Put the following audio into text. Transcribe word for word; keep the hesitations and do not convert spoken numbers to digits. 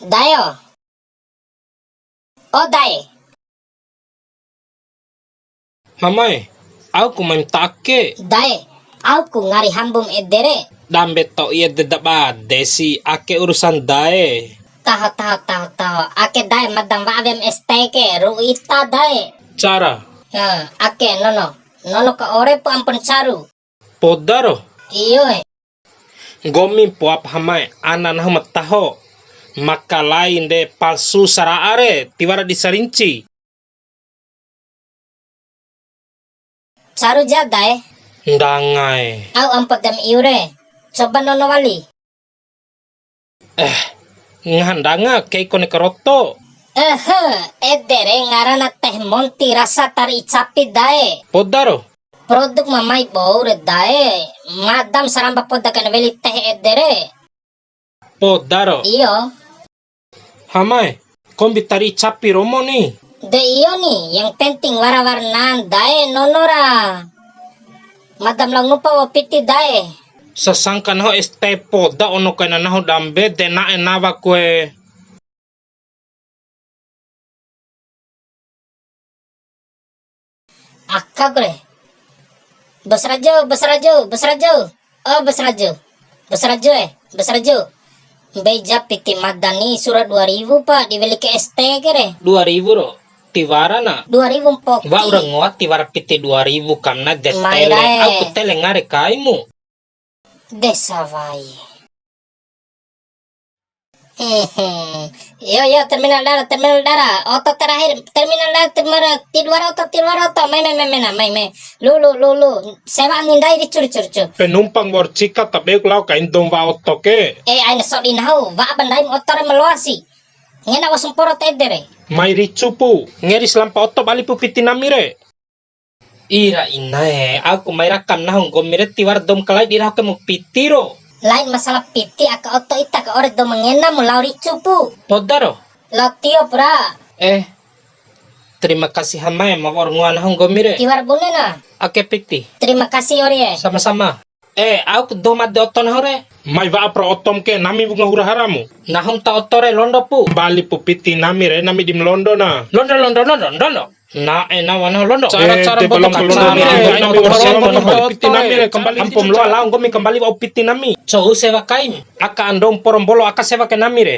Dae o. O dae. Hamae, au ku mai ma ta ake. Dae, au ku ngari hambum ede re. Dambe to'i ede da bade si, ake urusan dae. Taho, taho, taho, taho. Ake dae, mada ma wa'a wea ma S T ke, ru'u ita dae. Cara? He, ake nono. Nono ka ore pu ampo na caru. Poda ro? Iyo e. Nggomi mpoa pa hamae, ana nahu ma taho. Makalai nde palsu sara'a re, tiwara di sarinci. Caru ja dae. Ndanga e. Au ampo da ma iu re. Coba nono wali. Eh, ngaha ndanga kei kone karoto. Ehe, ede re ngarana teh monti rasa tari'i capi dae. Poda ro? Produk ma mai bou re dae, mada ma saramba poda kaina weli teh ede re. Poda ro? Iyo. Hamae, kombi tari'i capi romo ni. De iyo ni, yang penting wara warna dae nono ra. Mada ma lao ngupa wa'u piti dae. Sasangka nahu es teh poda ono kaina nahu dambe de na'e nawa kue. Aka kure. Bos Rajo, Bos Rajo, Bos Rajo. Oh, Bos Rajo. Bos Rajo e, Bos Rajo. Mbei ja piti mada ni sura dua riwu pa di weli ke es teh kere. Dua riwu ro. Tiwara na. Dua riwu mpoki. Wa'ura ngoa tiwara piti dua riwu kamna de tele. Mai rae. Au ku tele ngare kaimu. Desa wai. Hmm. Yo, yo, terminal dara, terminal dara. Oto terakhir, terminal dara, terminal, ti dua oto, ti dua oto. Mai, mai, mai, mai, mai, mai. Lu, lu, lu, lu. Sewa angin ndai, ricu, ricu, ricu. Penumpang wa'ur cika, tabe ku lao kain dou wa'a oto ke. Eh, aina sodi nahu, wa'a ba ndai oto re ma loa si. Ngena wa samporo ta ede re. Mai ricu pu, ngeri salampa oto bali pu piti nami re. Ira inae, au ku mai rakam nahu nggomi re tiwara dou ma kalai di raho ke mu piti ro. Lain masalah piti aka oto ita ka ore dou ma ngena mu lao ricu pu. Poda ro? Lao tio pura. Eh, terima kasih hamae ma wa'ur ngoa nahu nggomi re. Tiwara bune na. Ake piti. Terima kasih ori e. Sama-sama. Eh, au ku doho made oto nahu re. Mai wa'a pra otom ke, nami wunga hura haramu. Nahum ta oto re londo pu. Bali pu piti nami re, nami di ma londo na. Londo, londo, londo, londo. Na, eh, na wana londo. Cara, eh, cara de boto balong ka londo nami re, nami wara londo, nami piti nami re, kembali. Ampom loa lao, nggomi kembali wa'u piti nami. Cou sewa kaim. Aka andom porombolo, aka sewa ke nami re.